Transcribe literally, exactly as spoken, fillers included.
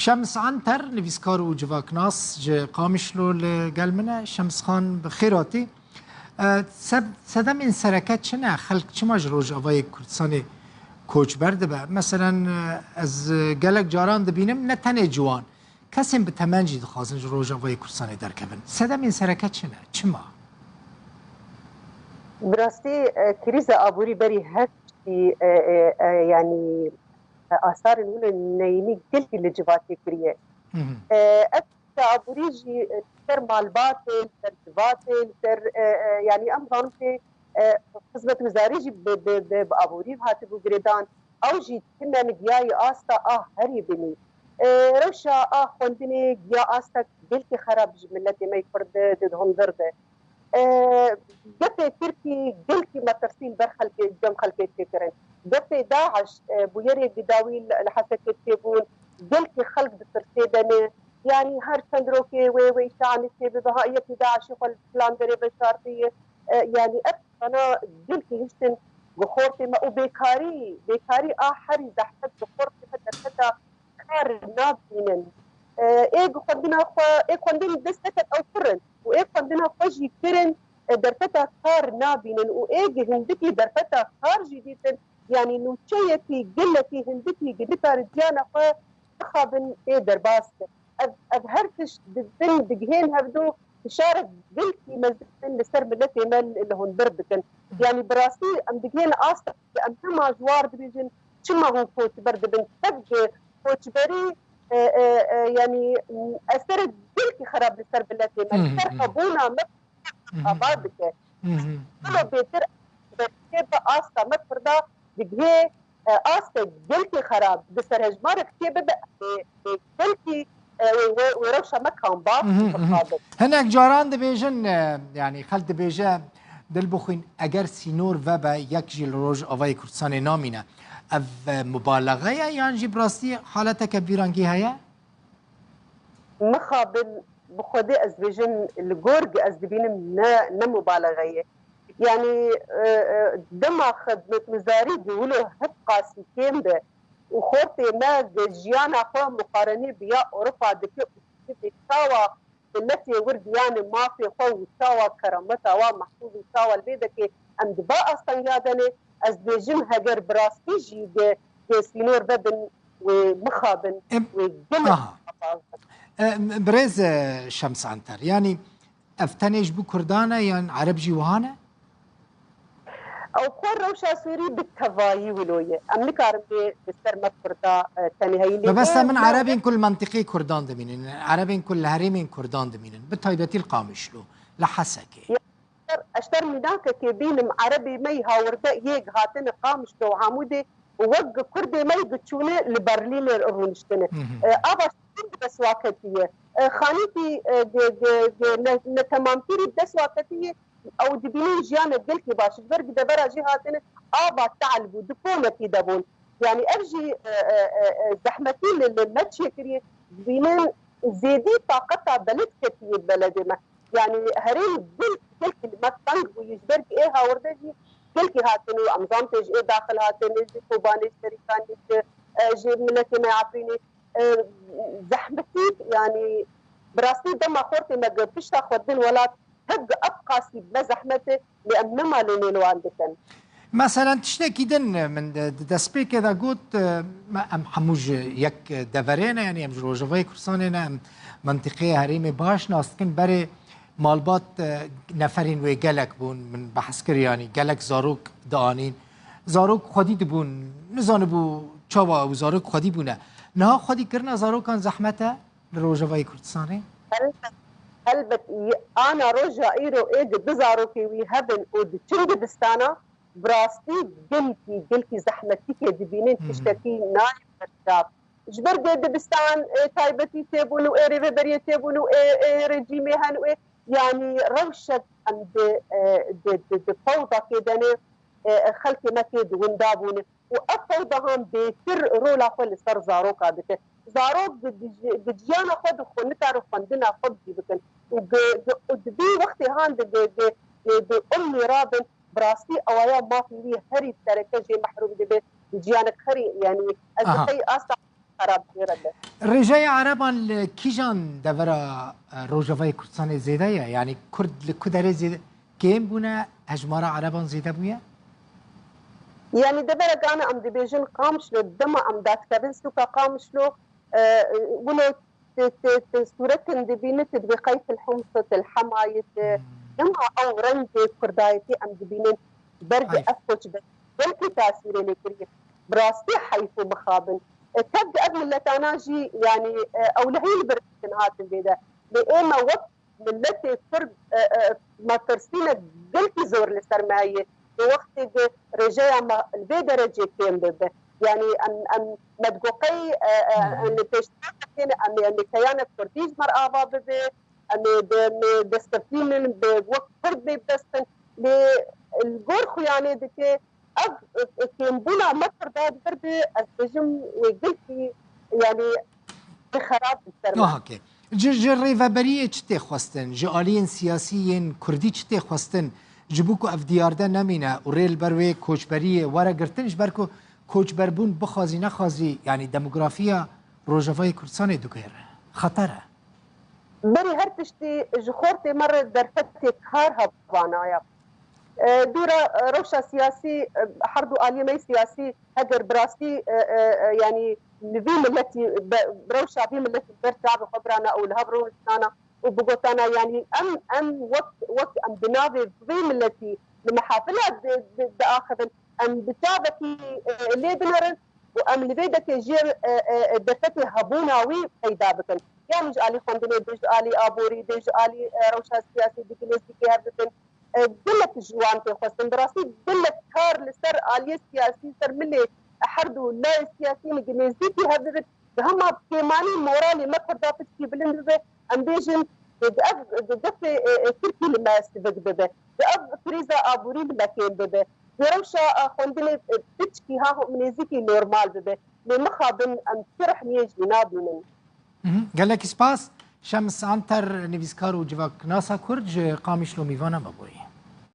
Şems Anter, nivîskar û civaknas ji Qamişlo li gel min e. Şems Xan, bi xêr hatî. E, se-, sedemên sereke çi ne? Xelk çima ji Rojavayê Kurdistanê koçber dibe? Meselen, e, ez gelek caran dibînim, ne tenê ciwan, kesên bi temen jî dixwazin ji Rojavayê Kurdistanê derkevin. Sedemên sereke çi ne? Çima? Bi rastî, e, krîza aborî berî her tiştî, e, e, e, yanî, e, asarên wilo neyînî gelkî li civatê kiriye. E, ev krîza aborî jî, e, li ser malbatê, li ser civatê, li ser, e, e, yanî em zanin ku, e, xizmetguzarî jî bi, bi, bi, bi aborî hatibû girêdan. Ew jî tune giyayî asta a herî binî. E, rewşa a xwendinê giya asta gelkî xerab ji miletê me yê Kurd di, di hundir de. E, gefê Tirkî gelkî metirsî li ber xelkê, cem xelkê tê kirin. Gefê DAIŞ, e, bûyerê gidawî li, li Hesekê tê bûn, gelkî xelk di tirsê de ne. Yanî her çend rokê wê, wê îşeanî tê bibe, ha yekî DAIŞî xwe li filan derê veşartiye. E, yanî ev sana gelkî hiştin bi xortê me û bêkarî, bêkarî a herî zehmet bi xortê me derfeta kar nabînin. E, ê xwendina xwe, ê xwendin dest neket ew pir in û ê xwendina xwe jî kirin, e, derfeta kar nabînin û ê hindikî derfeta kar jî dîtin, yanî nûçeyekî, gelekî hindikî nikare jiyana xwe bixabin, ê derbas kir. Ev, ev her tişt didin, digihên hevdu fişarek gelkî mezin li ser miletê me li, li hundir dikin. Yanî bi rastî em digihên asta em hema ji war dibêjin, çima hûn koçber dibin? Tev ji koçberî, e, e, e, yanî, eserek gelkî xerab li ser miletê me, li ser hebûna me ava dike. Wilo bêtir bi asta me Kurda digihê, e, astek gelkî xerab, di serhejmarek çê bibe, e, e, gelkî, e, wê, wê, wê rewşa me kambas bixabin. Hinek caran dibêjin, e, yanî xelk dibêje, dil bixwîn, eger sînor vebe, yek jî li Rojavayê Kurdistanê namîne. Ev, e, mubalexe ye yan jî bi rastî haleteke vîrangî heye? Mixabin, bi Xwedê ez dibêjim, li gor ez dibînim ne, ne mubalexe ye. Yanî, e, e, dema xizmetguzarî di wilo hevqasî kêm be û xortê me di jiyana xwe muqarenê bi ya Ewropa dike û dibê çawa miletê wir giyanê mafê xwe û çawa kerameta wa mehfûz û çawa li vê dekê em di va astengiya de ne, ez dibêjim heger bi rastî jî ge, ge sînor vebin wê mixabin, wê gelek. E, birêz, e, Şems Anter, yanî ev tenê ji bo Kurdan e yan Ereb jî wiha ne? Ew xwe rewşa Sûrî bi tevayî wilo ye. Em nikarin vê li ser me Kurda, e, tenê heyî lê. Mebesta min Erebên ku li mentiqê Kurdan dimînin, Erebên ku li herêmên Kurdan dimînin, bi taybetî li Qamişlo, li Hesekê. Eşter mînakekê bînim Erebê me yî hawirde yê gihatine Qamişlo û Amûdê û wek gi Kurdê me yî gi çûne li Berlînê rûniştine. E, ava şîrîn bi dest wa ketiye. E, xanîkî, e, gi, gi, gi ne, netemamkirî bi dest wa ketiye. Ew dibînin jiyanek gelkî baş. Ji ber gi devera jî hatine ava tehl bû, di komekî de bûn. Yanî ev jî, e, e, e, e, zehmetî li, li me çêkiriye. Dibînin zêdî taqeta beled ketiye beledê me. Yanî herêm gelk, gelkî li me teng bûye. Ji ber ku ê hawirde jî gelkî hatin û em zan tê ji ê daxil hatin, ji Kobanê, ji Serîkanê, ji, e, ji miletê me Efrînê. E, zehmetî, yanî bi rastî dema xortê me gi pişta xwe din welat, hevgi ev qasî bi me zehmet e, lê em nema lê nêl wan dikin. Meselen, tiştekî din min di, di destpêkê de got, e, me, em hemû ji yek deverê ne, yanî em ji Rojavayê Kurdistanê ne, em mentiqeyê herêmê baş nas dikin, berê malbat, e, neferên wê gelek bûn, min behs kir, yanî gelek zarok dianîn. Zarok xwedî dibûn, nizanibû çawa ew zarok xwedî bûne. Niha xwedî kirina zarokan zehmet e li Rojavayê Kurdistanê? Helbet, helbet, y-, ana roja îro ê di du zarokê wî hebin û diçin dibistana, bi rastî gelkî, gelkî zehmetîkê dibînin, Hı hı. tiştekî nayê berçav. Ji ber ku dibistan, ê, taybetî têbûn û ê rêveberiyê têbûn û ê, ê rejîmê hen û ê, yanî rewşek em di, e, di, di, di fewdakê de ne, e, e, xelkê me tê di winda bûne. Û ev fewda han bêtir rola xwe li ser zaroka dike. Zarok di, di, di jiyana xwe de xwe nikarin xwendina xwe bi cî bikin. Û di, di, û di vî wextê han di, di, di, di, di umnê rabin, bi rastî ewaya mafê wî herî sereke jê mehrûm dibe. Di jiyanek herî, yanî ez Aha. di qey asta xerab jê re be. Rêjeya Ereban li kîjan devera, e, Rojavayê Kurdistanê zêde ye? Yanî Kurd li ku derê zêde kêm bûne, hejmara Ereban zêde bûye? Yanî deverek ana em dibêjin Qamişlo, dema em dadikevin sûka Qamişlo, e, wilo tu, tu, tu sûretin dibînî, tu dibê qey til Homs, til Hemayê, tu, Hmm. dema ew rengê Kurdayetî em dibînin, ber bi Heyf. ev koçber belkî tasîrê lê kiriye. Bi rastî heyf û mixabin. E, tev di ev miletana jî, yanî, e, ewlehî li vir dikin hatin vê de. Lê ême wek miletê Kurd, e, e, metirsînek gelkî zor li ser me heye. Di wextê ku rêjeya me li vê derecê kêm bibe. Yanî em, em me digo qey, e, e, Hı hı. em li pêşniyar dikin, em ê, em ê keyanek Kurdî ji me re ava bibe, em ê bi, em ê destefînin, bi wek Kurd bê bidestin. Lê li gor xuyanê dike, ev, e, kêmbûna me Kurda di vir de, ez dibêjim wê gelkî, yanî, xerab bi ser me. Aha, ke. Ji, ji rêveberiyê çi tê xwestin? Ji aliyên siyasî yên Kurdî çi tê xwestin? Ji bo ku ev diyarde nemîne û rê li ber wê koçberiyê were girtin, ji ber ku koçberbûn bixwazî nexwazî, yanî demografiya Rojavayê Kurdistanê digihêre. Xeter e. Berî her tiştî ji xortê me re derfetê kar hevanaya. E, dûra, e, rewşa siyasî, e, her du aliyê me yê siyasî heger bi rastî, e, e, e, yanî li vî miletî, be, rewşa vî miletî ber çavê xwe birana û li hev rûniştana û bigotana, yanî em, em wek, wek em di navê vê miletî li mehafila di, di, diaxivin, em bi çavekî, e, lê dinerin û em li vê dekê jê, e, e, e, derfetê hebûna wî peyda bikin. Yanî ji alî xwendinê bê, ji alî aborî bê, ji alî, e, rewşa siyasî digî nêzdîkî hev bibin. E, gelek ji wan tê xwestin. Bi rastî gelek kar li ser aliyê siyasî, ser milê her du layê siyasî nigî nêzdîkî hev bibin. Di hema kêmanî moralê me Kurda piçkî bilind bibe. Em bêjin, di ev, di destê, e, e, Tirkî li me sivik bibe. Di ev krîza aborî li me kêm bibe. Di rewşa, e, xwendinê, e, piçkî ha nêzîkî normal bibe. Lê mixabin em çi rehniyê jî nabînin. Mhm. Gelekî spas. Şems Anter, nivîskar û civaknasa Kurd ji Qamişlo mîvana me bûyî.